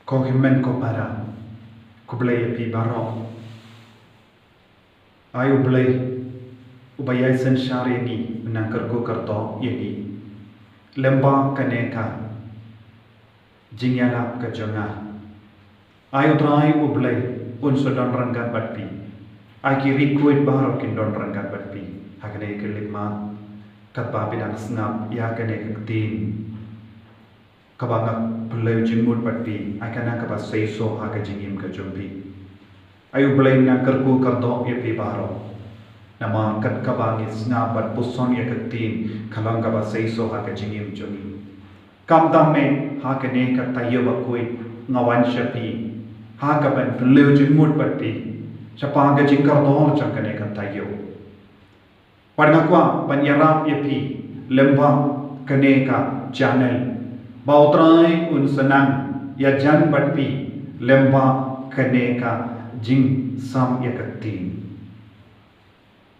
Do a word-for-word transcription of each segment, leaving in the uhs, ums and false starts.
Ko hynmen ko para, khublei ïa phi baroh. Ai U Blei uba ïai synshar ïa ngi, u nang kyrkhu kyrdoh ïa ngi lyngba kane ka jingïalap ka jong nga. Ai U Trai U Blei un sa don ryngkat bad phi. Ai ki riewkhuid baroh kin don ryngkat bad phi ha kane ka khyllipmat. Katba phi dang sngap ïa kane ka ktien kaba nga pynlong jingmut bad phi, ai ka nang kaba seisoh ha ka jingim ka jong phi. Ai U Blei nang kyrkhu kyrdoh ïa phi baroh. Namar kat kaba ngi sngap bad puson ïa ka ktien, ka long kaba seisoh ha ka jingim jong ngi. Khamtam eh ha kane ka taïew bakhuid nga wan sha phi ha kaban pynlong jingmut bad phi shaphang ka jingkordor jong kane ka taïew. Bad nga kwah ban ïarap ïa phi lyngba kane ka channel ba U Trai un sa nang ïajan bad phi lyngba kane ka jingsam ïa ka ktien.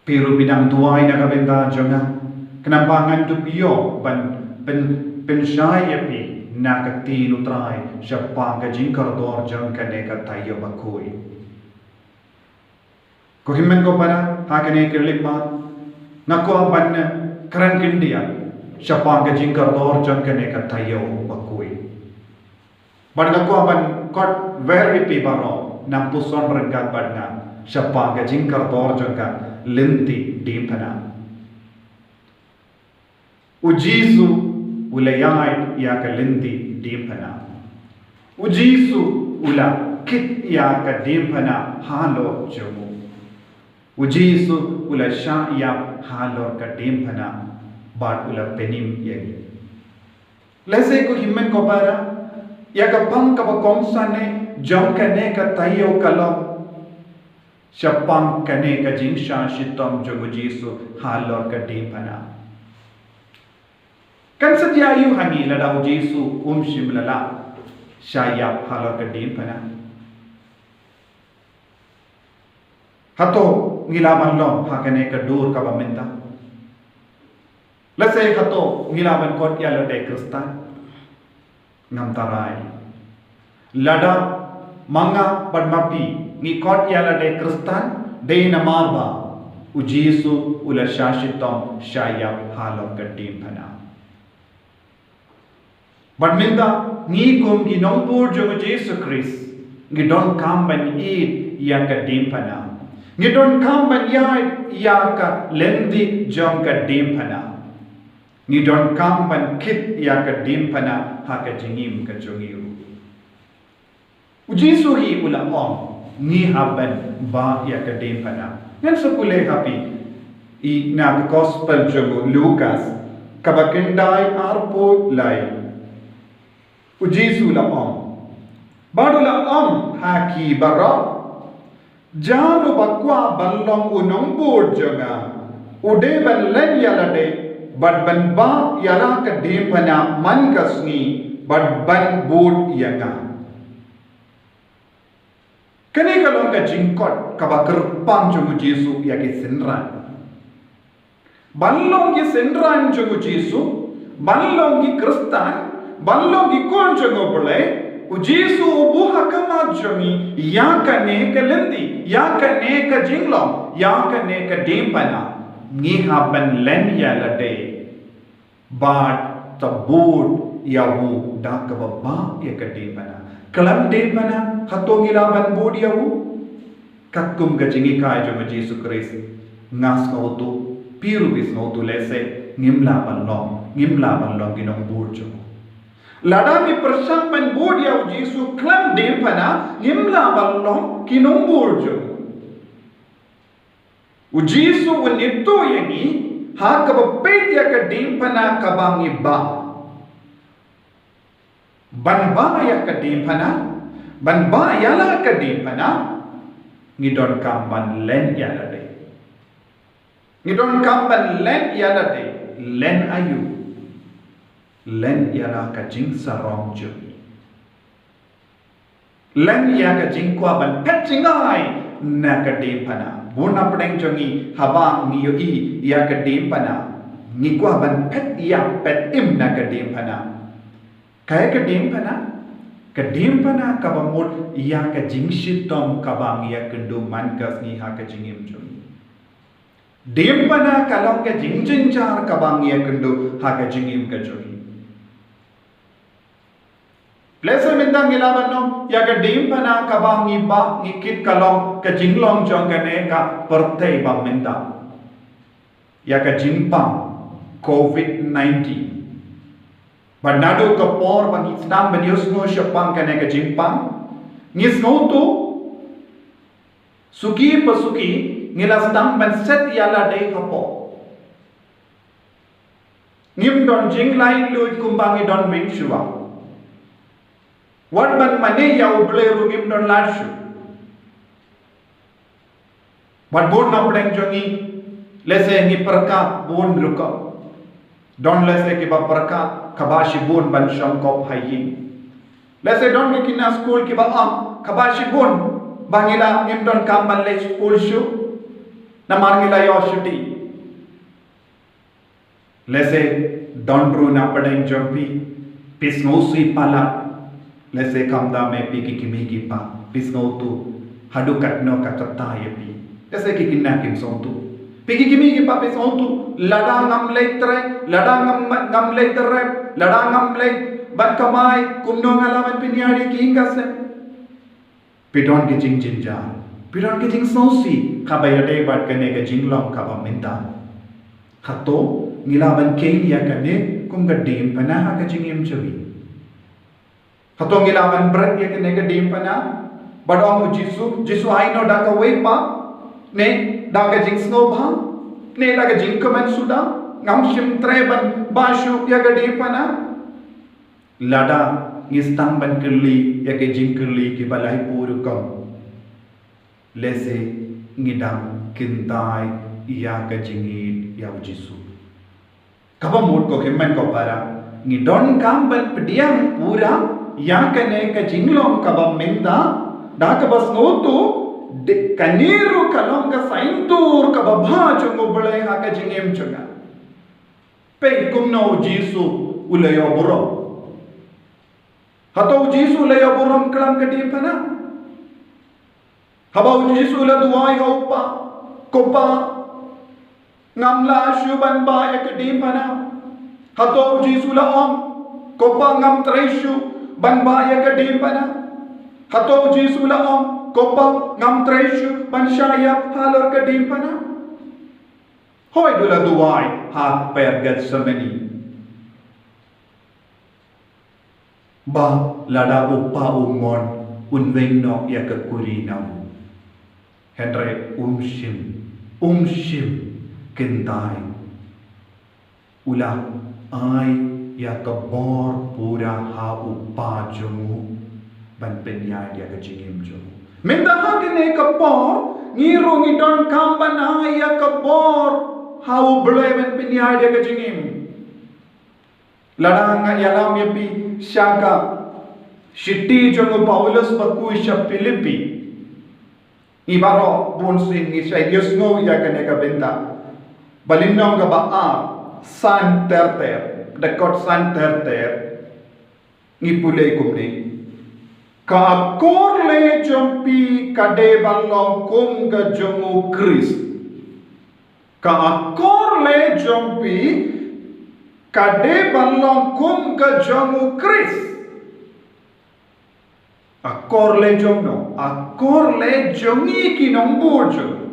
Phi ruh phi dang duwai na ka bynta jong nga, khnang ba ngan dup ïoh ban pyn, pynshai ïa phi na ka ktien U Trai shaphang ka jingkordor jong kane ka taïew bakhuid. Ko hynmen ko para, ha kane ka khyllipmat nga kwah ban kren khyndiat shaphang ka jingkordor jong kane ka taïew bakhuid. Bad nga kwah ban kot wer ïa phi baroh, nang puson ryngkat bad nga shaphang ka jingkordor jong ka lynti diengphna. U Jisu u la ïaid ïa ka lynti diengphna. U Jisu u la kit ïa ka diengphna halor jong u. U Jisu u la shah ïap halor ka diengphna bad u la pynim ïa ngi. Lehse ko hynmen ko para, ïa ka pang kaba kongsan eh jong kane ka taïew ka long shaphang kane ka jingshah shitom jong U Jisu halor ka diengphna. Kan sa jia aïu ha ngi lada U Jisu um shym la lah shah ïap halor ka diengphna? Hato ngi lah ban long ha kane ka dur kaba mynta? Lehse hato ngi lah ban kot ïa lade Khristan? Ngam tharai. Lada ma nga bad ma phi ngi kot ïa lade Khristan, dei namar ba U Jisu u la shah shitom shah ïap halor ka diengphna. Bad mynta ngi kum ki nongbud jong U Jisu Khrist ngi donkam ban ïeit ïa ka diengphna. Ngi donkam ban ïaid ïa ka lynti jong ka diengphna. Ngi donkam ban kit ïa ka diengphna ha ka jingim ka jong ngi ruh. U Jisu hi u la ong, ngi hap ban bah ïa ka diengphna. Ngan sa pule ha phi i na ka Gospel jong u Lukas kaba khyndai arphew lai. U Jisu u la ong, bad u la ong ha ki baroh, jar uba kwah ban long u nongbud jong nga u dei ban len ïa lade bad ban bah ïa la ka diengphna man ka sngi bad ban bud ïa nga. Kane ka long ka jingkot kaba kyrpang jong U Jisu ïa ki synran. Ban long ki synran jong U Jisu, ban long ki Khristan, ban long ki khun jong U Blei, U Jisu u buh ha khmat jong ngi ïa kane ka lynti, ïa kane ka jinglong, ïa kane ka diengphna. Ngi hap ban len ïa lade bad to bud ïa u da kaba bah ïa ka diengphna. Khlem diengphna hato ngi lah ban bud ïa u? Katkum ka jinghikai jong U Jisu Khrist, nga sngewthuh, phi ruh phi sngewthuh lehse ngim lah ban long, ngim lah ban long ki nongbud jong u. Lada ngi pyrshang ban bud ïa U Jisu khlem diengphna, ngim lah ban long ki nongbud jong u. U Jisu un ithuh ïa ngi ha kaba peit ïa ka diengphna kaba ngi bah. Ban bah ïa ka diengphna, ban bah ïa la ka diengphna, ngi donkam ban len ïa lade. Ngi donkam ban len ïa lade, len aïu? Len ïa la ka jingsarong jong ngi. Len ïa ka jingkwah ban phet jngai na ka diengphna. Bun na pdeng jong ngi haba ngi ïohi ïa ka diengphna, ngi kwah ban phet ïa phet im na ka diengphna. Kaei ka diengphna? Ka diengphna kaba mut ïa ka jingshitom kaba ngi ïakynduh man ka sngi ha ka jingim jong ngi. Diengphna ka long ka jingjynjar kaba ngi ïakynduh ha ka jingim ka jong ngi. Lehse mynta ngi lah ban ong ïa ka diengphna kaba ngi bah ngi kit ka long ka jinglong jong kane ka pyrthei ba mynta, ïa ka jingpang covid nineteen. Bad naduh ka por ba ngi sdang ban ïohsngew shaphang kane ka jingpang, ngi sngewthuh suki pa suki ngi la sdang ban set ïa lade hapoh. Ngim don jinglaitluid kumba ngi don mynshuwa. Wat ban mane ïa U Blei ruh ngim don lad shuh. Bad bun na pdeng jong ngi, lehse ngi pyrkhat bun rukom. Don lehse kiba pyrkhat kaba shibun ban shongkop ha ïing. Lehse don ki khynnah skul kiba ong kaba shibun ba ngi la ngim don kam ban leit skul shuh, namar ngi la ïoh shuti. Lehse don ruh na pdeng jong phi, phi sngewsih palat. Lehse khamtam eh phi ki kmie ki kpa, phi sngewthuh haduh katno ka kata ïa phi. Lehse ki khynnah kim sngewthuh. Phi ki kmie ki kpa phi sngewthuh, lada ngam leit trei, lada ngam, ngam leit trei, lada ngam leit ban kamai, kumno nga lah ban pynïaid ïa ki ïing ka sem. Phi don ka jingjynjar, phi don ka jingsngewsih kaba ïadei bad kane ka jinglong kaba mynta. Hato ngi lah ban kheiñ ïa kane kum ka diengphna ha ka jingim jong ngi? Hato ngi lah ban bret ïa kane ka diengphna? Bad ong u Jisu, Jisu, ai no da kawei pat, ne da ka jingsngewbha, ne da ka jingkmen suda, ngam shym treh ban bah shuh ïa ka diengphna. Lada ngi sdang ban kylli ïa ki jingkylli kiba laiphew rukom, lehse ngi dang kyntait ïa ka jingïeit ïa u Jisu. Kaba mut ko hynmen ko para, ngi donkam ban pdiang pura ïa kane ka jinglong kaba mynta, da kaba sngewthuh, de, kane ruh ka long ka saiñdur kaba bha jong U Blei ha ka jingim jong nga. Peit kumno u Jisu u la ïoh burom. Hato u Jisu u la ïoh burom khlem ka diengphna? Haba u Jisu u la duwai ha u Kpa, ko Pa, ngam lah shuh ban bah ïa ka diengphna. Hato u Jisu u la ong, ko Pa, ngam treh shuh ban bah ïa ka diengphna? Hato u Jisu u la ong, ko Pa, ngam treh shuh ban shah ïap halor ka diengphna? Hooid u la duwai ha kper Gethsemane. Ba lada u Kpa u mon un weng noh ïa ka kurim na u. Hynrei um shym, um shym kyntait. U la ai ïa ka bor pura ha u Kpa jong u ban pynïaid ïa ka jingim jong u. Mynta ha kane ka por ngi ruh ngi donkam ban ai ïa ka bor ha U Blei ban pynïaid ïa ka jingim. Lada nga ïalam ïa phi sha ka shithi jong u Paulus ba khuid sha Philippi. Ngi baroh bun sien ngi shait ïohsngew ïa kane ka bynta. Ba lynnong kaba ar, san ter ter, dkhot san ter ter. Ngi pule kumne. Ka akor leh jong phi ka dei ban long kum ka jong u Khrist. Ka akor leh jong phi ka dei ban long kum ka jong u Khrist. Akor leh jong no, akor leh jong ngi ki nongbud jong u.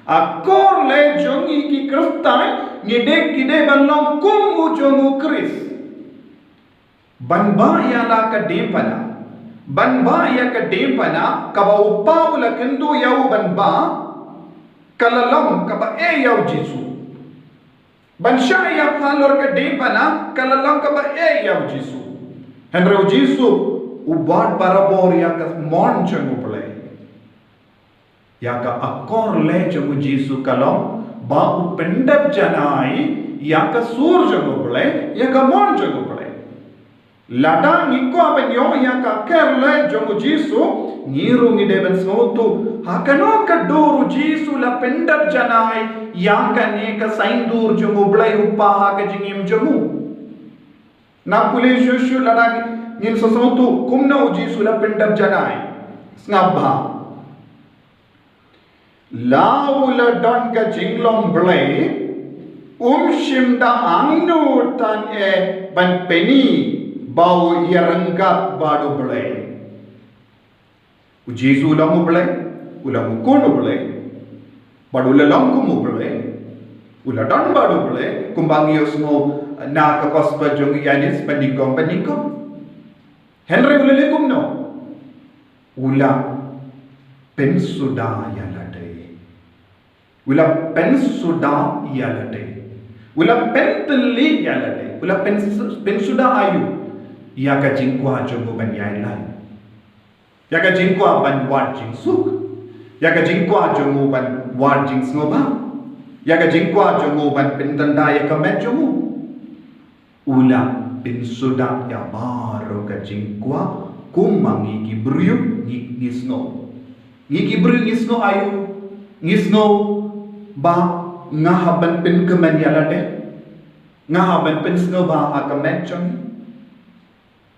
Akor leh jong ngi ki Khristan, ngi dei, ki dei ban long kum u jong u Khrist. Ban bah ïa la ka diengphna. Ban bah ïa ka diengphna kaba u Kpa u la kynduh ïa u ban bah, ka la long kaba eh ïa u Jisu. Ban shah ïap halor ka diengphna ka la long kaba eh ïa u Jisu. Hynrei u Jisu u bat barabor ïa ka mon jong U Blei. Ïa ka akor leh jong u Jisu ka long ba u pyndep janai ïa ka sur jong U Blei, ïa ka mon jong U Blei. Lada ngi kwah ban ïoh ïa ka akor leh jong u Jisu, ngi ruh ngi dei ban sngewthuh ha kano ka dur u Jisu u la pyndep janai ïa kane ka saiñdur jong U Blei u Kpa ha ka jingim jong u. Nga pule shuh shuh lada ngi, Ngin sa sngewthuh kumno u Jisu u la pyndep janai. Sngap bha. La u la don ka jinglong Blei, um shym da angnud than eh ban pyni ba u ïaryngkat bad u Blei. U Jisu u long u Blei, u long u khun u Blei, bad u la long kum u Blei, u la don bad u Blei, kumba ngi ïohsngew na ka gospel jong u Ïoannis banyngkong banyngkong. Hynrei u la leh kumno? U la pynsuda ïa lade. U la pynsuda ïa lade. U la pyntylli ïa lade. U la pynsu-, pynsuda aïu? Ïa ka jingkwah jong u ban ïailad. Ïa ka jingkwah ban wad jingsuk. Ïa ka jingkwah jong u ban wad jingsngewbha. Ïa ka jingkwah jong u ban pyntynda ïa ka met jong u. U la pynsuda ïa baroh ka jingkwah, kumba ngi ki briew ngi, ngi sngew. Ngi ki briew ngi sngew aïu, ngi sngew ba nga hap ban pynkmen ïa lade. Nga hap ban pynsngewbha ha ka met jong ngi.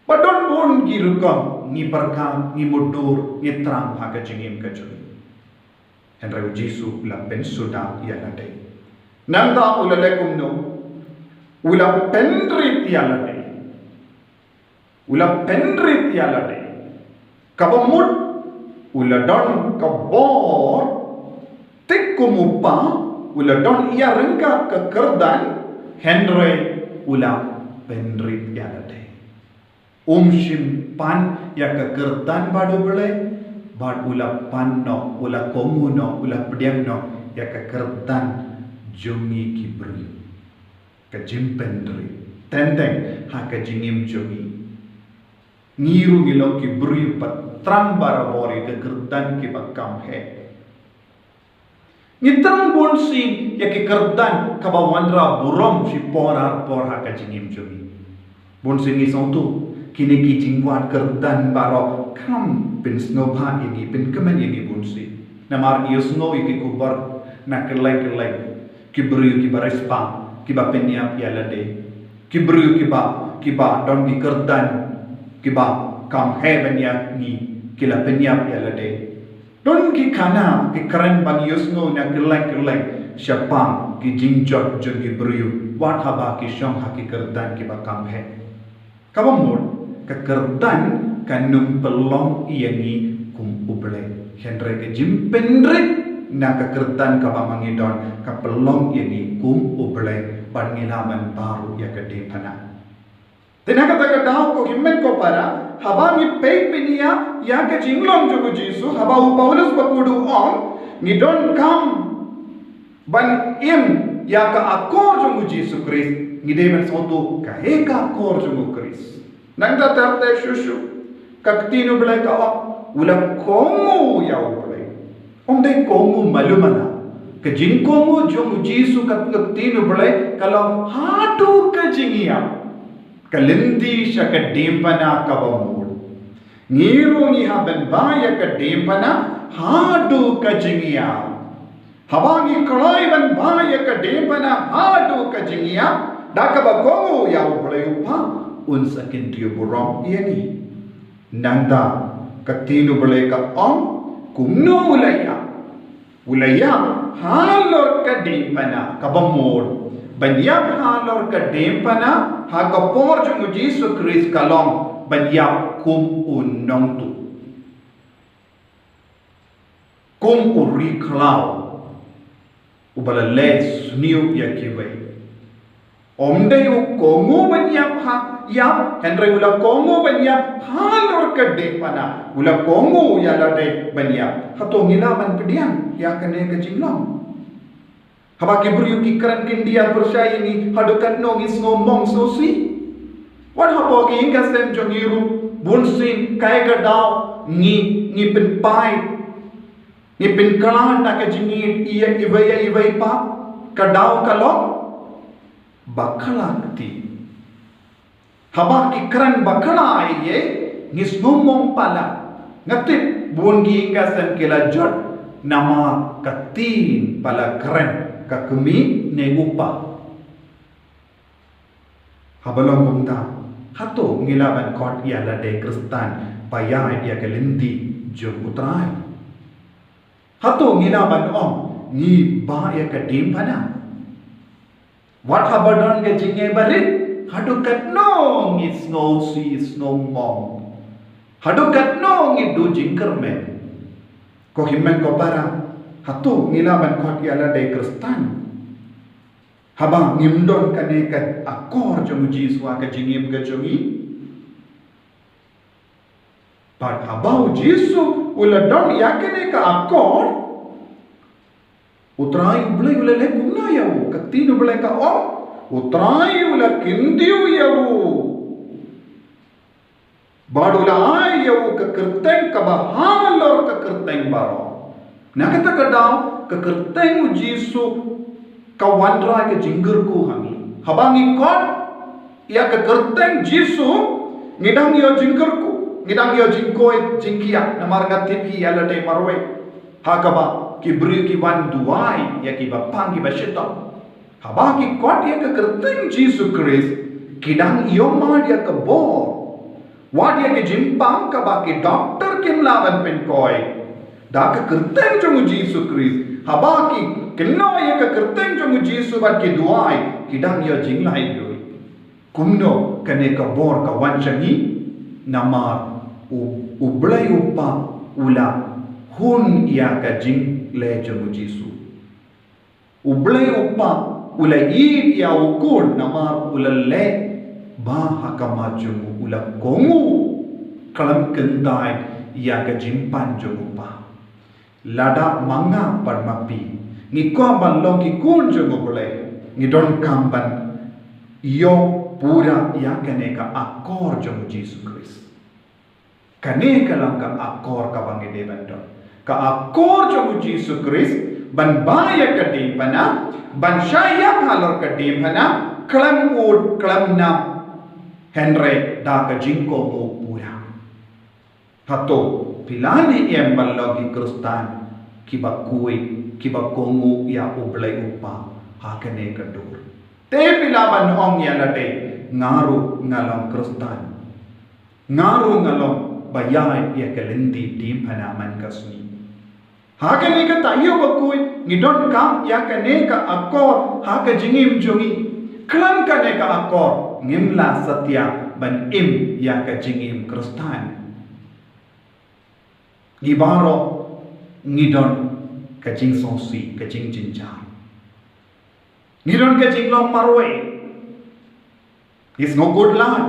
Ba don bun ki rukom ngi pyrkhat, ngi mutdur, ngi thrang ha ka jingim ka jong ngi. Hynrei u Jisu u la pynsuda ïa lade. Nangta u la leh kumno? U la pynrit ïa lade. U la pynrit ïa lade. Kaba mut u la don ka bor, thik kum u Kpa, u la don ïaryngkat ka kyrdan, hynrei u la pynrit ïa lade. Um shym pan ïa ka kyrdan bad u Blei, bad u la pan noh, u la kohnguh noh, u la pdiang noh ïa ka kyrdan jong ngi ki briew. Ka jingpynrit. Teng teng ha ka jingim jong ngi, ngi ruh ngi long ki briew ba thrang barabor ïa ka kyrdan kiba kham heh. Ngi thrang bunsien ïa ki kyrdan kaba wanrah burom shipor ar por ha ka jingim jong ngi. Bunsien ngi sngewthuh kine ki jingwad kyrdan baroh kam pynsngewbha ïa ngi, pynkmen ïa ngi bunsien. Namar ngi ïohsngew ïa ki khubor na kylleng kylleng, ki briew kiba riewspah, kiba pynïap ïa lade. Ki briew kiba, kiba don ki kyrdan kiba kham heh ban ïa ngi, ki la pynïap ïa lade. Don ki khana, ki kren ba ngi ïohsngew na kylleng kylleng shaphang ki jingjot jong ki briew wat haba ki shong ha ki kyrdan kiba kham heh. Kaba mut, ka kyrdan kan ym pynlong ïa ngi kum u Blei. Hynrei ka jingpynrit na ka kyrdan kaba ma ngi don ka pynlong ïa ngi kum u Blei, bad ngi lah ban baroh ïa ka diengphna. Te na kata ka daw, ko hynmen ko para, haba ngi peit pynïaid ïa ka jinglong jong u Jisu, haba u Paulus bakhuid u ong, ngi donkam ban im ïa ka akor jong u Jisu Khrist, ngi dei ban sngewthuh kaei ka akor jong u Khrist. Nangta tyrte shuh shuh, ka ktien u Blei ka ong, u la kohnguh ïa u Blei. Ym dei kohnguh malu mala. Ka jingkohnguh jong u Jisu, ka ktien u Blei ka long haduh ka jingïap. Ka lynti sha ka diengphna kaba mut. Ngi ruh ngi hap ban bha ïa ka diengphna haduh ka jingïap. Haba ngi kloi ban bha ïa ka diengphna haduh ka jingïap, da kaba kohnguh ïa u Blei u Kpa, un sa kyntiew burom ïa ngi. Nangta ka ktien u Blei ka ong, kumno u la ïap? U la ïap halor ka diengphna kaba mut. Ban ïap halor ka diengphna ha ka por jong u Jisu Khrist ka long ban ïap kum u nongtuh, kum u ri khlaw uba la leh sniew ïa kiwei. Ym dei u kohnguh ban ïap ha, ïap, hynrei u la kohnguh ban ïap halor ka diengphna. U la kohnguh ïa lade ban ïap. Hato ngi lah ban pdiang ïa kane ka jinglong? Haba ki briew ki kren, kin ïa pyrshah ïa ngi, haduh katno ngi sngew mong sngewsih? Wat hapoh ki ïing ka sem jong ngi ruh, bunsien kaei ka daw ngi, ngi pynpait, ngi pynkhlaiñ na ka jingïeit ïa iwei ïa iwei pat, ka daw ka long bakla kti. Haba ki kren bakla ïa ngi, ngi sngew mong palat. Nga tip bun ki ïing ka sem ki la jot namar ka ktien ba la kren ka kmie ne u kpa. Haba long kumta, Hato ngi lah ban khot ïa lade Khristan ba ïaid ïa ka lynti jong U Trai? Hato ngi lah ban ong ngi bah ïa ka diengphna? Wat haba don ka jingeh barit, haduh katno ngi sngewsih sngewmong? Haduh katno ngi duh jingkyrmen? Ko hynmen ko para, hato ngi lah ban khot ïa lade Khristan haba ngim don kane ka akor jong U Jisu ha ka jingim ka jong ngi? Bad haba U Jisu u la don ïa kane ka akor, U Trai U Blei u la leh kumno ïa u? Ka ktien U Blei ka ong, U Trai u la kyntiew ïa u bad u la ai ïa u ka kyrteng kaba halor ka kyrteng baroh. Na kata ka daw, ka kyrteng U Jisu ka wanrah ka jingkyrkhu ha ngi. Haba ngi khot ïa ka kyrteng Jisu, ngi dang ïoh jingkyrkhu, ngi dang ïoh jingkoit jingkhiah, namar nga tip hi ïa lade marwei ha kaba ki briew ki wan duwai ïa kiba pang kiba shitom. Haba ki khot ïa ka kyrteng Jisu Khrist, ki dang ïoh mad ïa ka bor. Wat ïa ka jingpang kaba ki doktor kim lah ban pynkoit da ka kyrteng jong U Jisu Khrist. Haba ki kynnoh ïa ka kyrteng jong U Jisu bad ki duwai, ki dang ïoh jinglaitluid. Kumno kane ka bor ka wan sha ngi? Namar U, U Blei U Kpa u la hun ïa ka jingleh jong U Jisu. U Blei U Kpa u la ïeit ïa U Khun namar u la leh ba ha khmat jong u, u la kohnguh khlem kyntait ïa ka jingpan jong U Kpa. Lada ma nga bad ma phi ngi kwah ban long ki khun jong U Blei, ngi donkam ban ïoh pura ïa kane ka akor jong U Jisu Khrist. Kane ka long ka akor kaba ngi dei ban don. Ka akor jong U Jisu Khrist ban bah ïa ka diengphna, ban shah ïap halor ka diengphna, khlem ud, khlem nap, hynrei da ka jingkohnguh pura. Hato phi la ne em ban long ki Khristan kiba khuid, kiba kohnguh ïa U Blei U Kpa ha kane ka dur? Te phi lah ban ong ïa lade, nga ruh nga long Khristan. Nga ruh nga long ba ïaid ïa ka lynti diengphna man ka sngi. Ha kane ka taïew bakhuid ngi donkam ïa kane ka akor ha ka jingim jong ngi. Khlem kane ka akor ngim lah satia ban im ïa ka jingim Khristan. Ngi baroh ngi don ka jingsngewsih, ka jingjynjar. Ngi don ka jinglong marwei. Ngi sngewkhuslai.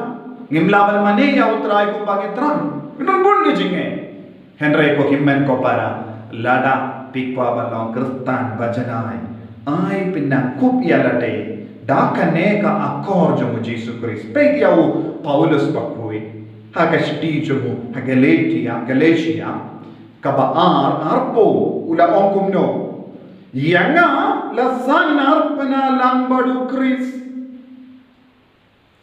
Ngim lah ban mane ïa U Trai kumba ngi thrang. Ngi don bun ka jingeh. Hynrei ko hynmen ko para, lada phi kwah ban long Khristan ba janai, ai pynangkup ïa lade da kane ka akor jong U Jisu Khrist. Peit ïa u Paulus bakhuid ha ka shithi jong u ha Galatia, Galatia kaba ar, arphew, u la ong kumno: Ïa nga la sahnarphna lang bad U Khrist.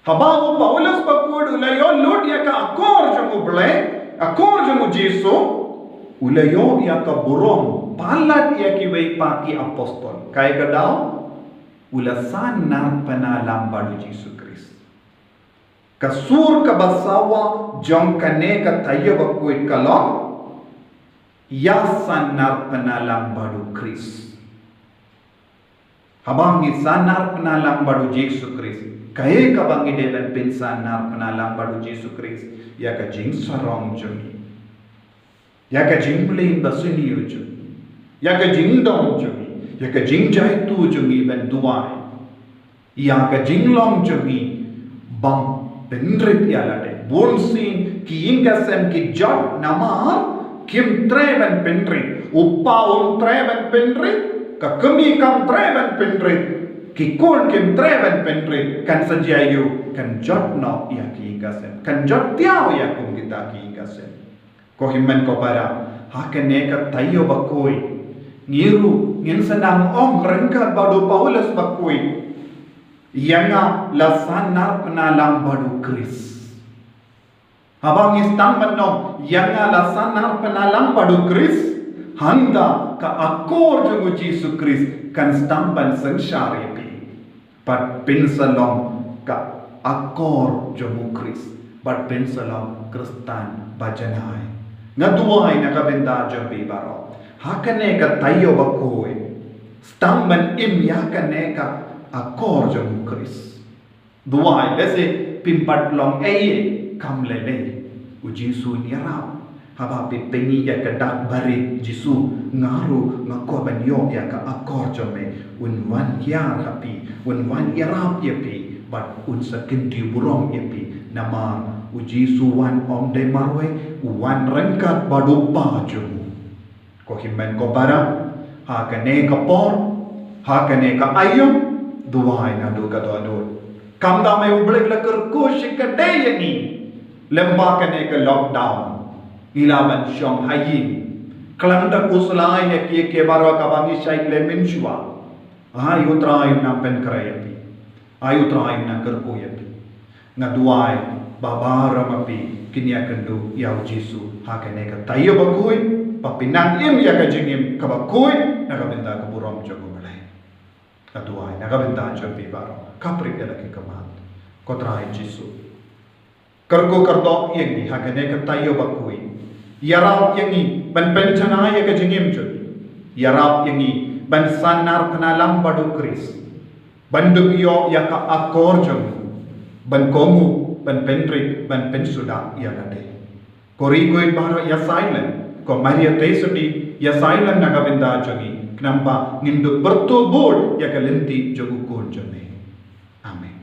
Haba u Paulus bakhuid u la ïoh lut ïa ka akor jong U Blei, akor jong U Jisu, u la ïoh ïa ka burom palat ïa kiwei pat ki apostol. Kaei ka daw? U la sahnarphna lang bad U Jisu Khrist. Ka sur kaba sawa jong kane ka taïew bakhuid ka long, ïa sahnarphna lang bad U Khrist. Haba ngi sahnarphna lang bad U Jisu Khrist, kaei kaba ngi dei ban pynsahnarphna lang bad U Jisu Khrist? Ïa ka jingsarong jong ngi, ïa ka jingmlien ba sniew jong ngi, ïa ka jingdom jong ngi, ïa ka jingjaituh jong ngi ban duwai, ïa ka jinglong jong ngi ban pynrit ïa lade. Bunsien ki ïing ki sem ki jot namar kim treh ban pynrit. U pa um treh ban pynrit, ka kmie kam treh ban pynrit, ki khun kim treh ban pynrit, kan sa jia aiu? Kan jot noh ïa ki ïing ki sem, kan jot tiaw ïa kum kita ki ïing ki sem. Ko hynmen ko para, ha kane ka taïew bakhuid ngi ruh ngin sa nang ong ryngkat bad u Paulus bakhuid: Ïa nga la sahnarphna lang bad U Khrist. Haba ngi sdang ban ong ïa nga la sahnarphna lang bad U Khrist, hangta ka akor jong U Jisu Khrist kan sdang ban synshar ïa phi. Bad phin sa long ka akor jong u Khrist bad pynsalam Khristan ba janai. Nga duwai na ka bynta jong phi baroh ha kane ka taïew bakhuid, sdang ban im ïa kane ka akor jong u Khrist. Duwai lehse phim pat long ei ei, kam lei lei, u Jisu un ïarap. Haba phi pyni ïa ka dak barit, Jisu, nga ruh nga kwah ban ïoh ïa ka akor jong me. Un wan hiar ha phi, un wan ïarap ïa phi bad un sa kyntiew burom ïa phi. Namar u Jisu wan ym dei marwei, u wan ryngkat bad u Kpa jong u. Ko hynmen ko para, ha kane ka por, ha kane ka aïom, duwai naduh ka dohnud. Kam da mei, U Blei u la kyrkhu shikatdei ïa ngi. Lem bad kane ka lockdown, ngi la ban shong ha ïing. Khlem da khuslai ïa kiei kiei baroh kaba ngi shait leh mynshuwa. Ai U Trai un nang pynkhreh ïa phi. Ai U Trai un nang kyrkhu ïa phi. Nga duwai ba baroh ma phi kin ïakynduh ïa u Jisu ha kane ka taïew bakhuid, ba phin nang im ïa ka jingim kaba khuid na ka bynta ka burom jong U Blei. Nga duwai na ka bynta jong phi baroh. Khapkhreh ïa la ki khmat. Ko Trai Jisu, kyrkhu kyrdoh ïa ngi ha kane ka taïew bakhuid. Ïarap ïa ngi ban pynjanai ïa ka jingim jong ngi. Ïarap ïa ngi ban sahnarphna lang bad u Khrist, ban dup ïoh ïa ka akor jong u, ban kohnguh, ban pynrit, ban pynsuda ïa lade. Ko Riewkhuid baroh, ïa silent, ko Maria Theisotti, ïa silent na ka bynta jong ngi, khnang ba ngin dup pyrthuh bud ïa ka lynti jong u Khun jong me. Amen.